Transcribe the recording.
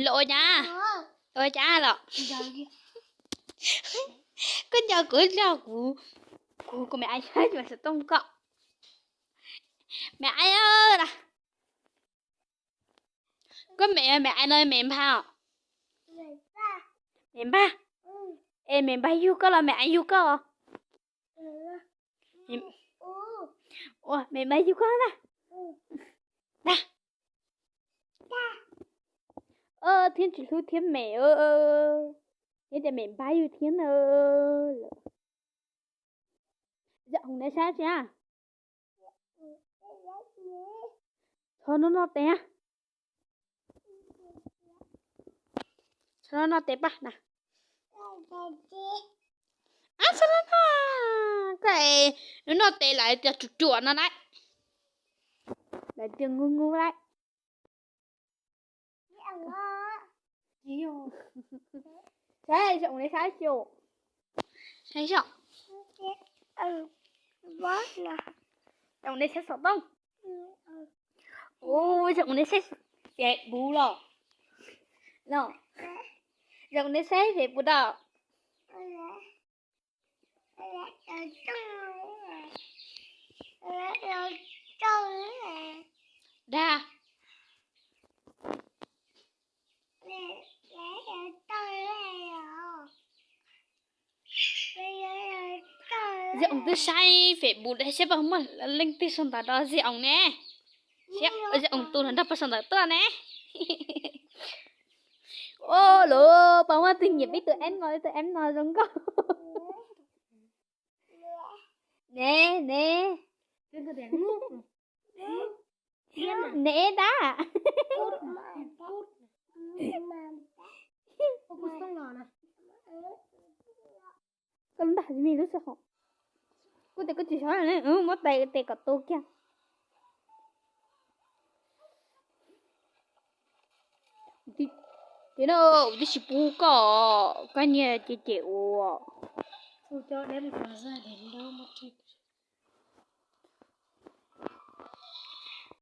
Los ua cas? Ua cas los? Koj nco kuv, kuv, kuv me ab xov tooj koj. Me ab, koj me, me ab no me npag os? Me npag. Es me npag yug koj los me ab yug koj? Ua me npag yug koj na. Thiab tsis hlub thiab me, thiab tias me npag yug thiab na. Zaum ne saib tsi. Txhob noj noj tes. Txhob noj noj tes pab na. Ab, txhob noj noj, koj es noj noj tes lawv tias ruam ruam no lauj. Lawv tias ngu ngu lauj. Saib, zaum ne saib xyuas. Saib xyuas. Zaum ne saib xov tooj. Ua, zaum ne saib Facebook los. Zaum ne saib Facebook da. Dag. Zaum twb saib Facebook da, saib puas muaj leej twg sau ntawv rau Zaum ne. Zaum tus no nrog puas sau ntawv tuaj ne. Ua, lawv puas muaj tus nyiam peb tus app no, tus app no zoo nkauj. Ne, ne. Ne dab. Koj ntag me lub sij hawm. Kuj tias koj tsis sab ne, muab tais tes kom tu kiag. Tias no, twb tsis pub koj, koj niag ces ces ua.